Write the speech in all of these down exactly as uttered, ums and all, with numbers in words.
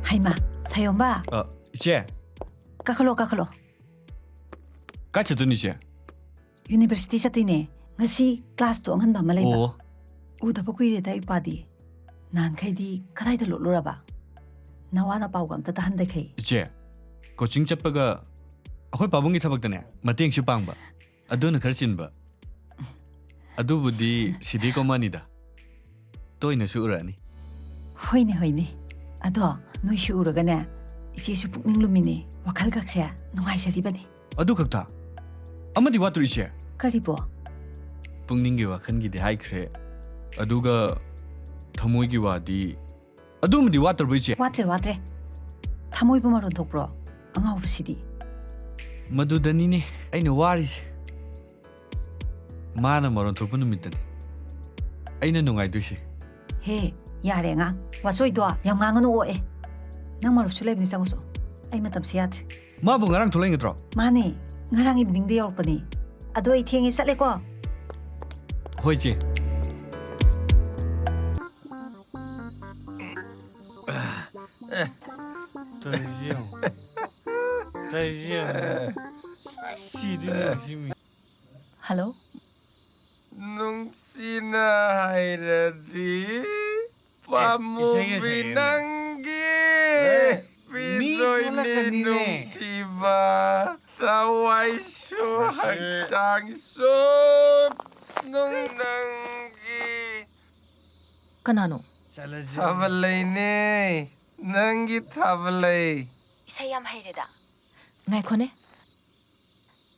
ꯍꯩꯃꯥ, ꯁꯥꯌꯣꯝꯕ꯫ ꯑ, ꯏꯆꯦ꯫ ꯀꯥꯈꯠꯂꯣ, ꯀꯥꯈꯠꯂꯣ꯫ ꯀꯥꯏ ꯆꯠꯇꯣꯏꯅꯣ, ꯏꯆꯦ? ꯌꯨꯅꯤꯚꯔꯁꯤꯇꯤ ꯆꯠꯇꯣꯏꯅꯦ꯫ ꯉꯁꯤ ꯀ꯭ꯂꯥꯁꯇꯣ ꯑꯉꯟꯕ ꯑꯃ ꯂꯩꯕ꯫ ꯑꯣ꯫ ꯎꯗꯕ ꯀꯨꯏꯔꯦꯗ ꯏꯄꯥꯗꯤ꯫ ꯅꯍꯥꯟꯈꯩꯗꯤ ꯀꯗꯥꯏꯗ ꯂꯣꯠꯂꯨꯔꯕ? ꯅꯋꯥ ꯅꯄꯥꯎꯒ ꯑꯝꯇ ꯇꯥꯍꯟꯗꯈꯩ꯫ ꯏꯆꯦ, ꯀꯣꯆꯤꯡ ꯆꯠꯄꯒ ꯑꯩꯈꯣꯏ ꯄꯥꯕꯨꯡꯒꯤ ꯊꯕꯛꯇꯅꯦ ꯃꯇꯦꯡꯁꯨ ꯄꯥꯡꯕ꯫ ꯑꯗꯨꯅ ꯈꯔ ꯆꯤꯟꯕ꯫ ꯑꯗꯨꯕꯨꯗꯤ ꯁꯤꯗꯤ ꯀꯣꯝꯃꯅꯤꯗ꯫ ꯇꯣꯏꯅꯁꯨ ꯎꯔꯛꯑꯅꯤ꯫ ꯍꯣꯏꯅꯦ, ꯍꯣꯏꯅꯦ꯫ ꯑꯗꯣ ꯅꯣꯏꯁꯨ ꯎꯔꯒꯅꯦ, ꯏꯆꯦꯁꯨ ꯄꯨꯛꯅꯤꯡ ꯂꯨꯝꯃꯤꯅꯦ꯫ ꯋꯥꯈꯜꯒꯛꯁꯦ ꯅꯨꯡꯉꯥꯏꯖꯔꯤꯕꯅꯤ꯫ ꯑꯗꯨ ꯈꯛꯇ? ꯑꯃꯗꯤ ꯋꯥꯠꯇ꯭ꯔꯣ, ꯏꯆꯦ? ꯀꯔꯤꯕꯣ? ꯄꯨꯛꯅꯤꯡꯒꯤ ꯋꯥꯈꯜꯒꯤꯗꯤ ꯍꯥꯏꯈ꯭ꯔꯦ꯫ ꯑꯗꯨꯒ ꯊꯃꯣꯏꯒꯤ ꯋꯥꯗꯤ ꯑꯗꯨꯃꯗꯤ ꯋꯥꯠꯇ꯭ꯔꯕꯣ, ꯏꯆꯦ? ꯋꯥꯠꯇ꯭ꯔꯦ, ꯋꯥꯠꯇ꯭ꯔꯦ꯫ ꯊꯃꯣꯏꯕꯨ ꯃꯔꯣꯟ ꯊꯣꯛꯄ꯭ꯔꯣ? ꯑꯉꯥꯎꯕꯁꯤꯗꯤ꯫ ꯃꯗꯨꯗꯅꯤꯅꯦ ꯑꯩꯅ ꯋꯥꯔꯤꯁꯦ꯫ ꯃꯥꯅ ꯃꯔꯣꯟ ꯊꯣꯛꯄ ꯅꯨꯃꯤꯠꯇꯅꯤ ꯑꯩꯅ ꯅꯨꯡꯉꯥꯏꯗꯣꯏꯁꯦ꯫ ꯍꯦ, ꯌꯥꯔꯦ ꯑꯉꯥꯡ꯫ ꯋꯥꯆꯣꯏꯗꯣ ꯌꯥꯝ ꯉꯥꯡꯉꯅꯨ ꯑꯣꯛꯑꯦ꯫ ꯅꯪ ꯃꯔꯨꯞꯁꯨ ꯂꯩꯕꯅꯤ, ꯆꯪꯉꯨꯆꯣ꯫ ꯑꯩ ꯃꯇꯝꯁꯦ ꯌꯥꯗ꯭ꯔꯦ꯫ ꯃꯥꯕꯨ ꯉꯔꯥꯡ ꯊꯣꯛꯂꯛꯏ ꯅꯠꯇ꯭ꯔꯣ? ꯃꯥꯅꯦ, ꯉꯔꯥꯡ ꯏꯚꯤꯅꯤꯡꯗ ꯌꯧꯔꯛꯄꯅꯦ꯫ ꯑꯗꯣ ꯑꯩ ꯊꯦꯡꯉꯦ, ꯆꯠꯂꯦꯀꯣ꯫ ꯍꯣꯏ, ꯏꯆꯦ꯫ ꯑꯦ, ꯇꯧꯔꯤꯁꯤ ꯌꯦꯡꯉꯨ꯫ ꯇꯧꯔꯤꯁꯤ ꯌꯦꯡꯉꯨ꯫ ꯁꯤꯗꯤ ꯅꯨꯡꯁꯤ ꯃꯤ꯫ ꯍꯜꯂꯣ꯫ ꯅꯨꯡꯁꯤꯅ ꯍꯥꯏꯔꯗꯤ ꯑꯦ, ꯏꯁꯩꯒ ꯄꯥꯝꯃꯨꯕꯤ ꯁꯛꯑꯦꯅꯦ꯫ ꯅꯪꯒꯤ ꯑꯦ, ꯃꯤ ꯄꯤꯗꯣꯏꯅꯤ ꯊꯣꯛꯂꯛꯀꯅꯤꯅꯦ꯫ ꯅꯨꯡꯁꯤꯕ꯫ ꯊꯋꯥꯏꯁꯨ ꯃꯁꯤ ꯍꯛꯆꯥꯡꯁꯨ ꯅꯨꯡ ꯅꯪꯒꯤ꯫ ꯀꯅꯥꯅꯣ? ꯆꯠꯂꯁꯤ꯫ ꯊꯥꯕꯂꯩꯅꯦ, ꯅꯪꯒꯤ ꯊꯥꯕꯂꯩ꯫ ꯏꯁꯩ ꯌꯥꯝ ꯍꯩꯔꯦꯗ꯫ ꯉꯥꯏꯈꯣꯅꯦ꯫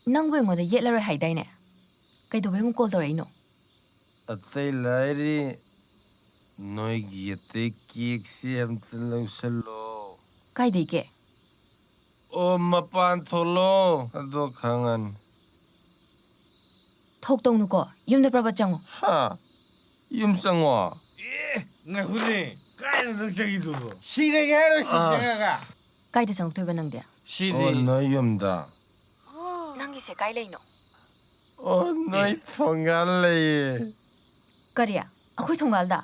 ꯅꯪꯕꯨ ꯑꯩꯉꯣꯟꯗ ꯌꯦꯠꯂꯔꯣꯏ ꯍꯥꯏꯗꯥꯏꯅꯦ? ꯀꯩꯗꯧꯕꯩ ꯑꯃꯨꯛ ꯀꯣꯜ ꯇꯧꯔꯛꯏꯅꯣ? ꯑꯇꯩ ꯂꯥꯏꯔꯤ, ꯅꯣꯏꯒꯤ ꯑꯇꯩ ꯀꯦꯛꯁꯦ ꯑꯝꯇ ꯂꯧꯁꯜꯂꯣ꯫ ꯀꯥꯏꯗꯩ ꯀꯦꯛ? ꯑꯣ, ꯃꯄꯥꯟ ꯊꯣꯛꯂꯣ, ꯑꯗꯣ ꯈꯪꯉꯅꯤ꯫ ꯊꯣꯛꯇꯧꯅꯨꯀꯣ, ꯌꯨꯝꯗ ꯄ꯭ꯔꯕꯠ ꯆꯪꯉꯣ꯫ ꯍꯥ? ꯌꯨꯝ ꯆꯪꯉꯣ? ꯑꯦ, ꯉꯥꯏꯈꯣꯅꯦ, ꯀꯥꯏꯗ ꯅꯪ ꯆꯪꯉꯤꯗꯨꯕꯣ? ꯁꯤꯔꯒꯦ ꯍꯥꯏꯔꯣ ꯁꯤ ꯑꯁ꯫ ꯆꯪꯉꯒ? ꯀꯥꯏꯗ ꯆꯪꯉꯛꯇꯣꯏꯕ ꯅꯪꯗꯤ? ꯁꯤꯗꯤ꯫ ꯑꯣ, ꯅꯣꯏ ꯌꯨꯝꯗ꯫ ꯅꯪꯒꯤꯁꯦ ꯀꯥꯏ ꯂꯩꯅꯣ? ꯑꯣ, ꯅꯣꯏ ꯑꯦ꯫ ꯊꯣꯡꯒꯥꯜ ꯂꯩꯌꯦ꯫ ꯀꯔꯤ? ꯑꯩꯈꯣꯏ ꯊꯣꯡꯒꯥꯜꯗ?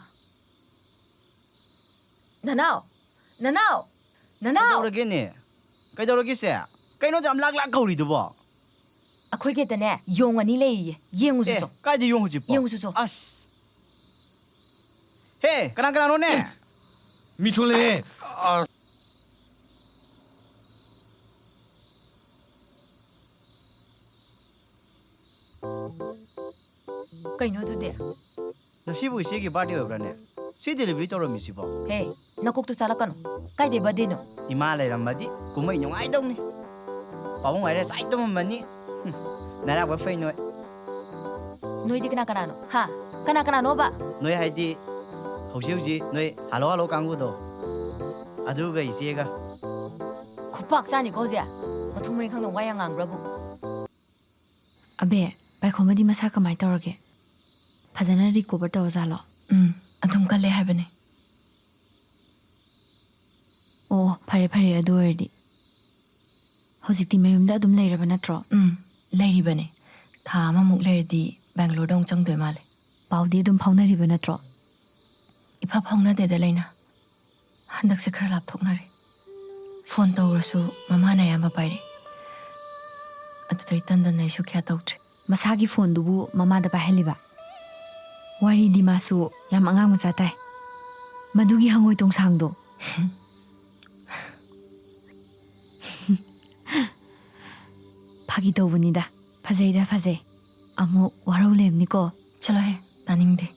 ꯅꯅꯥꯎ! ꯅꯅꯥꯎ! ꯅꯅꯥꯎ! ꯀꯩꯗꯧꯔꯒꯦꯅꯦ? ꯀꯩꯗꯧꯔꯒꯦ ꯁꯦ? ꯀꯩꯅꯣ ꯌꯥꯝ ꯂꯥꯛ ꯂꯥꯛ ꯀꯧꯔꯤꯗꯨꯕꯣ? ꯑꯩꯈꯣꯏꯒꯤꯗꯅꯦ ꯌꯣꯡ ꯑꯅꯤ ꯂꯩꯌꯦ, ꯌꯦꯡꯉꯨꯁꯤ ꯑꯦ, ꯆꯣ꯫ ꯀꯥꯏꯗ ꯌꯣꯡ ꯍꯧꯖꯤꯛꯄꯣ? ꯌꯦꯡꯉꯨꯁꯤ ꯆꯣ꯫ ꯑꯁ꯫ ꯍꯦ, ꯀꯅꯥ ꯀꯅꯥꯅꯣꯅꯦ? ꯃꯤ ꯊꯣꯛꯂꯛꯑꯦ꯫ ꯀꯩꯅꯣ ꯑꯗꯨꯗꯤ? ꯉꯁꯤꯕꯨ ꯏꯆꯦꯒꯤ birthday ꯑꯣꯏꯕ꯭ꯔꯥꯅꯦ? ꯁꯤ delivery ꯇꯧꯔꯝꯃꯤꯁꯤꯕꯣ? ꯍꯦ, ꯅꯀꯣꯛꯇꯨ ꯆꯥꯂꯛꯀꯅꯨ꯫ ꯀꯥꯏꯗꯩ birthdayꯅꯣ? ꯏꯃꯥ ꯂꯩꯔꯝꯃꯗꯤ ꯀꯨꯝꯍꯩ ꯅꯨꯡꯉꯥꯏꯗꯧꯅꯤ꯫ ꯄꯥꯕꯨꯡ ꯍꯥꯏꯔꯦ ꯆꯥꯏ ꯇꯨꯝꯃꯝꯃꯅꯤ꯫ ꯍꯨꯝ, ꯅꯔꯥꯏꯕꯛ ꯐꯩ ꯅꯣꯏ꯫ ꯅꯣꯏꯗꯤ ꯀꯅꯥ ꯀꯅꯥꯅꯣ? ꯍꯥ? ꯀꯅꯥ ꯀꯅꯥꯅꯣꯕ? ꯅꯣꯏ ꯍꯥꯏꯗꯤ ꯍꯧꯖꯤꯛ ꯍꯧꯖꯤꯛ ꯅꯣꯏ ꯍꯜꯂꯣ ꯍꯜꯂꯣ ꯀꯥꯡꯕꯨꯗꯣ, ꯑꯗꯨꯒ ꯏꯆꯦꯒ꯫ ꯈꯨꯄꯥꯛ ꯆꯥꯅꯤꯀꯣ ꯍꯧꯖꯤꯛ꯫ ꯃꯊꯣꯡ ꯃꯔꯤ ꯈꯪꯗꯕ ꯋꯥ ꯌꯥꯝ ꯉꯥꯡꯕ꯭ꯔꯕꯨ꯫ ꯑꯕꯦ, ꯄꯥꯏꯈꯣꯝꯕꯗꯤ ꯃꯁꯥ ꯀꯃꯥꯏ ꯇꯧꯔꯒꯦ? ꯐꯖꯅ recover ꯇꯧꯔꯖꯥꯠꯂꯣ? ꯎꯝ, ꯑꯗꯨꯝ ꯀꯜꯂꯦ ꯍꯥꯏꯕꯅꯦ꯫ ꯑꯣ, ꯐꯔꯦ ꯐꯔꯦ, ꯑꯗꯨ ꯑꯣꯏꯔꯗꯤ꯫ ꯍꯧꯖꯤꯛꯇꯤ ꯃꯌꯨꯝꯗ ꯑꯗꯨꯝ ꯂꯩꯔꯕ ꯅꯠꯇ꯭ꯔꯣ? ꯎꯝ, ꯂꯩꯔꯤꯕꯅꯦ꯫ ꯊꯥ ꯑꯃꯃꯨꯛ ꯂꯩꯔꯗꯤ ꯕꯦꯡꯒ꯭ꯂꯣꯔꯗ ꯑꯃꯨꯛ ꯆꯪꯗꯣꯏ ꯃꯥꯜꯂꯦ꯫ ꯄꯥꯎꯗꯤ ꯑꯗꯨꯝ ꯐꯥꯎꯅꯔꯤꯕ ꯅꯠꯇ꯭ꯔꯣ? ꯏꯐ ꯐꯥꯎꯅꯗꯦꯗ ꯂꯩꯅ꯫ ꯍꯟꯗꯛꯁꯦ ꯈꯔ ꯂꯥꯞꯊꯣꯛꯅꯔꯦ꯫ ꯐꯣꯟ ꯇꯧꯔꯁꯨ ꯃꯃꯥꯅ ꯑꯌꯥꯝꯕ ꯄꯥꯏꯔꯛꯑꯦ꯫ ꯑꯗꯨꯗꯩ ꯇꯟꯗꯅ ꯑꯩꯁꯨ ꯀꯌꯥ ꯇꯧꯗ꯭ꯔꯦ꯫ ꯃꯁꯥꯒꯤ ꯐꯣꯟꯗꯨꯕꯨ ꯃꯃꯥꯗ ꯄꯥꯏꯍꯜꯂꯤꯕ? ꯋꯥꯔꯤꯗꯤ ꯃꯥꯁꯨ ꯌꯥꯝ ꯑꯉꯥꯡ ꯃꯆꯥ ꯇꯥꯏ꯫ ꯃꯗꯨꯒꯤ ꯍꯪꯉꯣꯏ ꯇꯣꯡꯁꯥꯡꯗꯣ꯫ ꯐꯥꯒꯤ ꯇꯧꯕꯅꯤꯗ꯫ ꯐꯖꯩꯗ, ꯐꯖꯩ꯫ ꯑꯃꯨꯛ ꯋꯥꯔꯧ ꯂꯩꯔꯝꯅꯤꯀꯣ꯫ ꯆꯠꯂꯣꯍꯦ, ꯇꯥꯅꯤꯡꯗꯦ꯫